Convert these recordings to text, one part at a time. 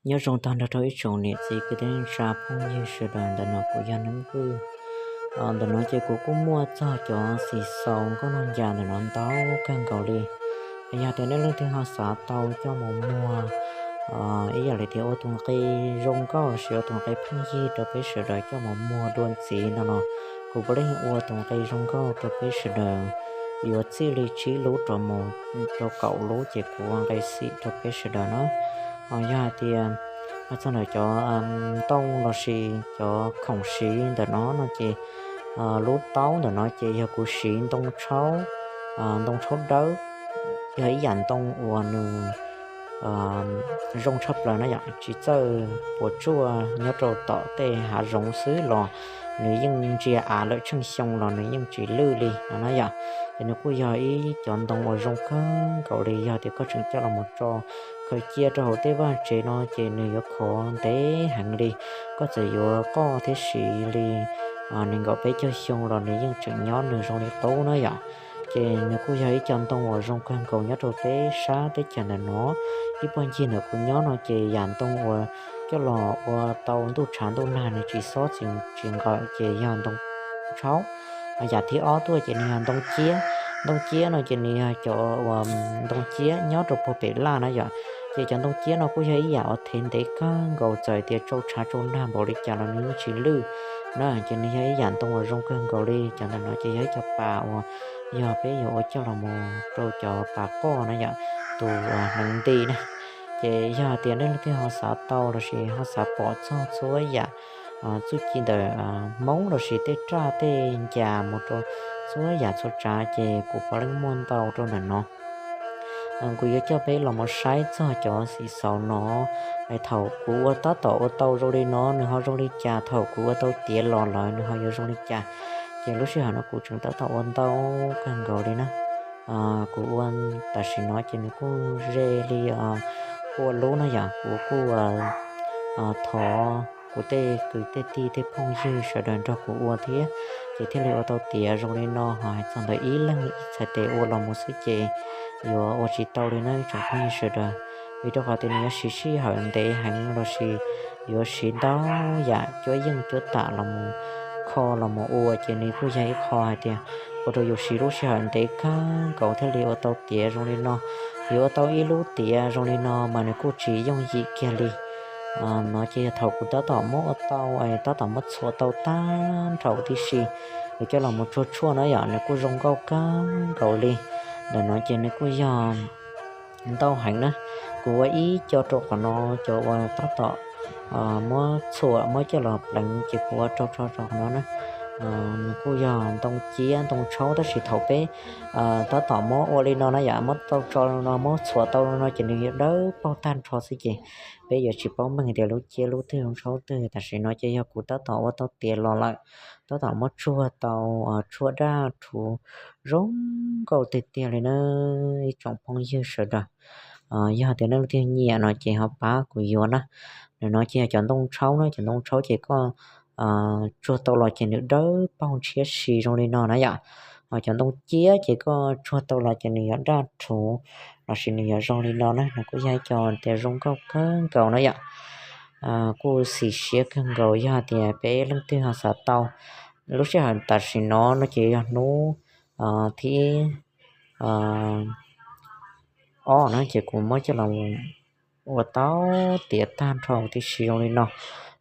Nyob zoo tag nrho rau ib tsoom niam txiv kwv tij neej tsa phooj ywg sawv daws. Ntawm no kuv yog Neeb Vwj. Ntawm no ces kuv kuj muaj txog cov xim xaus nkauj nog ncas ntawm no ntau kawg nkaus li. Yog tias nej leej twg ho xav tau coj mus muag ib yam li tias ua tus nqi zoo nkauj lossis ua tus nqi phooj ywg rau peb sawv daws coj mus muag dua ntxiv no los kuv puav leej ua tus nqi zoo nkauj rau peb sawv daws yuav txij li tsib lub rau mus rau kaum lub ces kuv ua nqi xim rau peb sawv daws na. Yog hais tias txog ntawm cov ntoo lossis cov khoom siv ntawm no no ces lub taub ntawm no ces yog kuv siv ntoo tshaub, ntoo tshaub dawb, yog ib yam ntoo uas nws zoo tshaj plaws na yom, tsis txawj puas tsuaj nyob rau tom tej hav zoov xwb los nws yeej ntsia av lawm tsheej xyoo los nws yeej tsis lwj li no na yom. Ces nws kuj yog ib cov ntoo uas zoo kawg nkaus li, yog tias koj tseem coj los mus tso khaws cia rau hauv tej vaj tsev no ces nws yuav khov ntev heev li. Koj txawm yuav qoj thiab siv li nees nkaum peb caug xyoo los nws yeej tseem nyob nws zoo li qub na yom. Ces nws kuj yog ib co ntoo uas zoo kawg nkaus nyob rau peb sab teb chaws ntawm no. Ib puag ncig ntawm kuv nyob no ces yam ntoo uas coj los ua tau ntuj tshav ntuj nag nws tsis xob tsis nqawm ces yog ntoo tshaub. Yam thib ob tuaj ces nws yog ntoo ciab. Ntoo ciab no ces nws yog cov uas ntoo ciab nyob rau puag pem laj na yom. Ces cov ntoo ciab no kuj yog ib yam uas thev ntev kawg nkaus, txawm tias tsau tshav tsau nag npaum li cas los nws yeej tsis lwj na. Ces nws yog ib yam ntoo uas zoo kawg nkaus li. Cov ntawm no ces yog ib co pas uas yog peb yuav ua coj los mus rau cov pas qoj na yom, tus hneev nti na. Ces yog tias nej leej twg ho xav tau lossis ho xav pom txog txhua yam txuj ci ntawm Hmoob lossis tej raj tej ncas mus rau txhua yam txhua tsav ces kuv puav leej muaj ntau rau ntawm no. Kuv yuav coj peb los mus saib txog cov xim xaus no. Thaum kuv ua tab tom ua tau zoo li no nws ho zoo li cas, thaum kuv ua tau tiav los lawm nws ho yuav zoo li cas. Ces lub sij hawm no kuv tseem tab tom ua ntau kawg nkaus li na. Kuv ua tam sim no ces nws kuj ze li pua lub no yom, kuv kuj thov kuv tej kwv tej tij tej phooj ywg sawv daws nrog kuv ua thiab, ces thiaj li ua tau tiav zoo li no. Ho hais txog ntawm ib leeg ib txhais tes ua los mus xwb ces yuav ua tsis tau li na ib tsoom phooj ywg sawv daws, vim rau qhov tias nws yuav siv sij hawm ntev heev lossis yuav siv ntau yam cuab yeej cuab tam los mus kho los mus ua, ces nws kuj yog ib qho hais tias ua rau yus siv lub sij hawm ntev kawg nkaus thiaj li ua tau tiav zoo li no. Yuav ua tau ib lub tiav zoo li no mas nws kuj tsis yooj yim kiag li. No ces yog thaum kuv tab tom muab ua tau, tab tom muab txhuam tau tag nrho huv tib si, kuv coj los mus tsuag tshuaj na yom, nws kuj zoo nkauj kawg nkaus li. Ntawm no ces nws kuj yog ntau heev na. Kuv ua ib co rau qhov no, cov uas tab tom muab txhuam muab coj los pleev ces kuv ua rau rau qhov no na. Nws kuj yog ntoo ciab ntoo tshaub tab sis thaum peb tab tom muab ua li no na yom, muab tau tso no muab txhuam tau no ces nws yuav dawb paug tag nrho xwb ces peb yuav tsis paub meej tias lub ciab lub twg lub tshaub twg. Tam sim no ces yog kuv tab tom ua tau tiav los lawm, tab tom muab tsuag tau tshuaj daj rhuv zoo nkauj tiag tiag li na ib tsoom phooj ywg sawv daws. Yog tias nej leej twg nyiam no ces ho pab kuv yuav na. Ntawm no ces yog cov ntoo tshaub na, cov ntoo tshaub ces koj tsuag tau los ces nws dawb paug ntshiab si zoo li no na yom. Ho cov ntoo ciab ces koj tsuag tau los ces nws yuav daj rhuv lossis nws yuav zoo li no na, nws kuj yog ib co tias zoo nkauj kawg nkaus na yom. Kuj xim siab kawg nkaus, yog tias peb leej twg ho xav tau, lub sij hawm tam sim no no ces yog hnub thib ob na ces kuv muab coj los ua tau tiav tag nrho huv tib si zoo li no.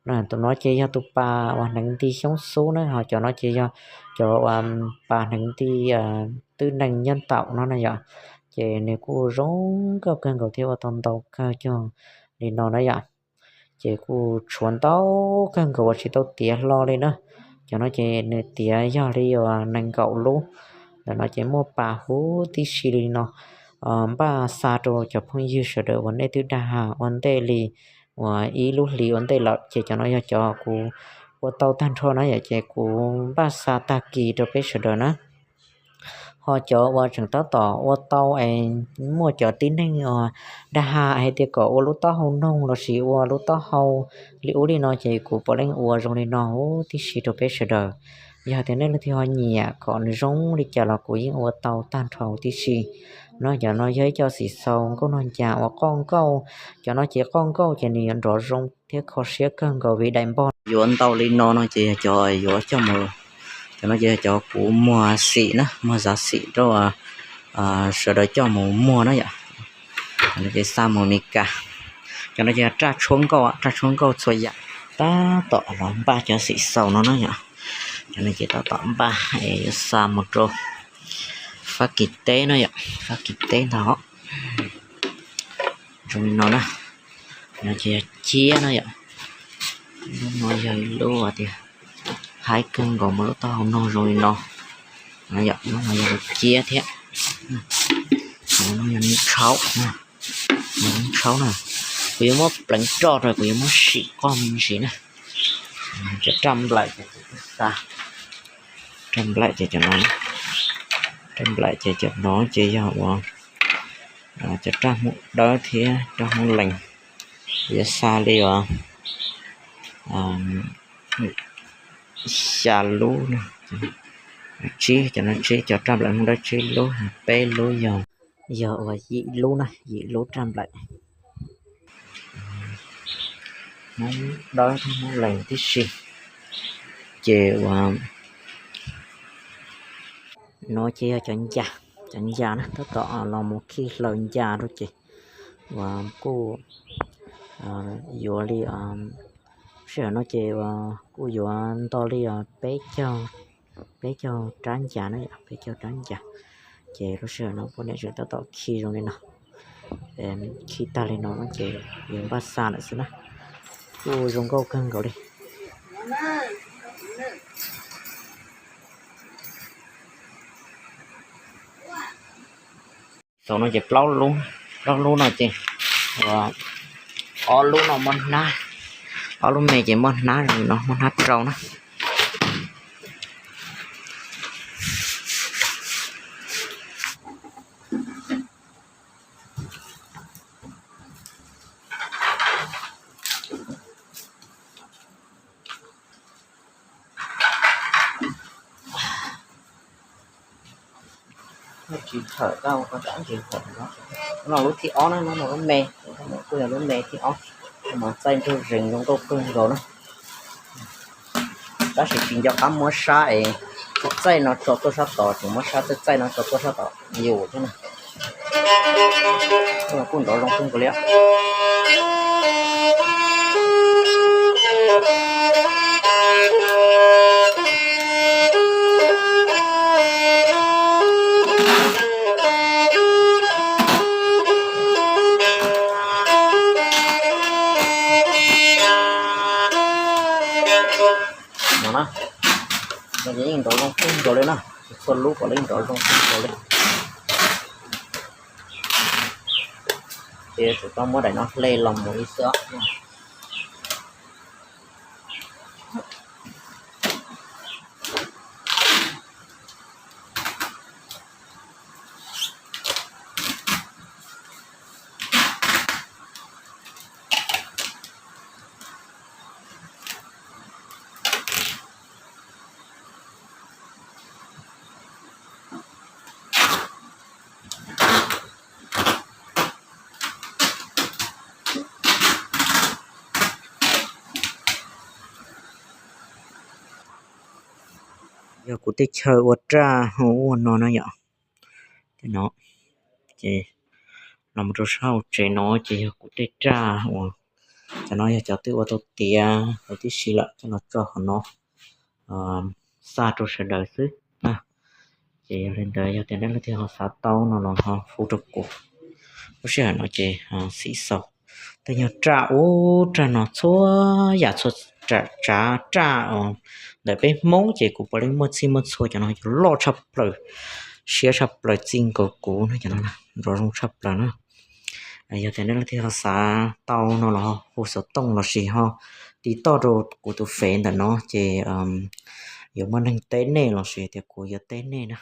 Tus no ces yog tus pas uas hneev nti xyoob xub na, ho cov no ces yog cov uas pas hneev nti twb neeg nyob ntaum no na yom. Ces nws kuj zoo nkauj kawg nkaus thiab ua tau ntau kawg cog li no na yom. Ces kuj tshuav ntau kawg nkaus uas tsis tau tiav hlo li na. Cov no ces nws tiav yog li uas nees nkaum lub. Ntawm no ces muaj pas huv tib si li no. Npaj xa rau cov phooj ywg sawv daws uas nej twb dag has ua ntej li, uas ib lub hlis ua ntej lawm ces cov no yog cov kuv ua tau tag nrho na yom, ces kuv npaj xa tag kis rau peb sawv daws na. Ho cov uas tseem tab tom ua tau es muaj cov tib neeg uas dag has hais tias kom ua lub taub hau noog lossis ua lub taub hau li ub li no ces kuv puav leej ua zoo li no huv tib si rau peb sawv daws. Yog tias nej leej twg ho nyiam kom nws zoo li cas los kuv yeej ua tau tag nrho huv tib si. No cov no yog ib co xim xaus nkauj nog ncas uas qoj nkauj. Cov no ces qoj nkauj ces nws yuav nrov zoo thiab kho siab kawg nkaus vim daim npog yuav ntau li no no ces yog cov yuav coj mus, cov no ces yog cov kuv muag xim na, muag xav xim rau sawv daws coj mus muag na yom. Cov no ces xa mus Meskas. Cov no ces yog raj tshuab nkauj, raj tshuab nkauj txhua yam. Tab tom los npaj cov xim xaus no na yom. Cov no ces tab tom npaj es yuav xa mus rau Fab Kis teb na yom, Fab Kis teb ntag. Zoo li no na, no ces yog ciab na yom. Lub no yog ib lub tias haib kawg nkaus, muaj lub taub hau nog zoo li no. Lub no yog lub ciab thiab. Lub no yog lub tshaub, lub tshaub na. Kuv yuav muab pleev roj rau, kuv yuav muab sim qoj me ntsis na. Cov raj nplaim ces xa, raj nplaim ces cov no, raj nplaim ces cov no ces yog uas cov raj Hmoob Dawb thiab raj Hmoob Lees. Kuv yuav xa li uas xya lub, tsib, cov no tsib, cov raj nplaim Hmoob Dawb tsib lub, peb lub yog, yog uas yim lub na, yim lub raj nplaim Hmoob Dawb thiab Hmoob Lees tib si. Ces uas no ces yog cov ncas, cov ncas na, tab tom los mus khi hlaws ncas rau ces uas kuj yuav li, sij hawm no ces uas kuj yuav nto li peb caug, peb caug rab ncas na yom, peb caug rab ncas. Ces lub sij hawm no poj niam tseem tab tom khi zoo li no, khi tag li no ces yuav npaj xa lawm xwb na. Kuj zoo nkauj kawg nkaus li. Xaus no ces plaub lub, plaub lub no ces ob lub no muaj hnab, ob lub me ces muaj hnab zoo li no, muaj hnab rau na. Tsis thawm tau, tsis thawm no. No lub thib ob na, no lub me, kuj yog lub me thib ob. Mas txaij ntsug zees zoo nkauj kawg nkaus na. Tab sis tsis nco qab muab sab es txaij no tso tuaj sab tod, tseem muab sab txaij txaij no tso tuaj sab tod yus thiab na. Kuj nrov zoo kawg nkaus li. No na, no ces yeej nrov zoo kawg nkaus li na, txhua lub kom yeej nrov zoo kawg nkaus li. Ces tsum tau muab daim no hle los mus li xwb. Yog kuv tej chaw ua raj hu ua no na yom. No ces los mus rau sab hauv tsev no ces yog kuv tej raj uas, cov no yog cov twb ua tau tiav huv tib si lawm coj los tso qhov no xa rau sawv daws xwb na. Ces yog li ntawd yog tias nej leej twg ho xav tau no los ho hu rau kuv. Lub sij hawm no ces xim xaus tej nyuag raj ub raj no txhua yam txhua tsav raj ntawm peb Hmoob ces kuv puav leej muaj txhij muaj txhua, cov no cov loj tshaj plaws, siab tshaj plaws txij nkaus kuv no, cov no nrov zoo tshaj plaws na. Yog tias nej leej twg ho xav tau no los ho hu xov tooj lossis ho tiv toj rau kuv tus fev ntawm no ces yuav muaj neeg teb nej lossis tias kuv yuav teb nej na.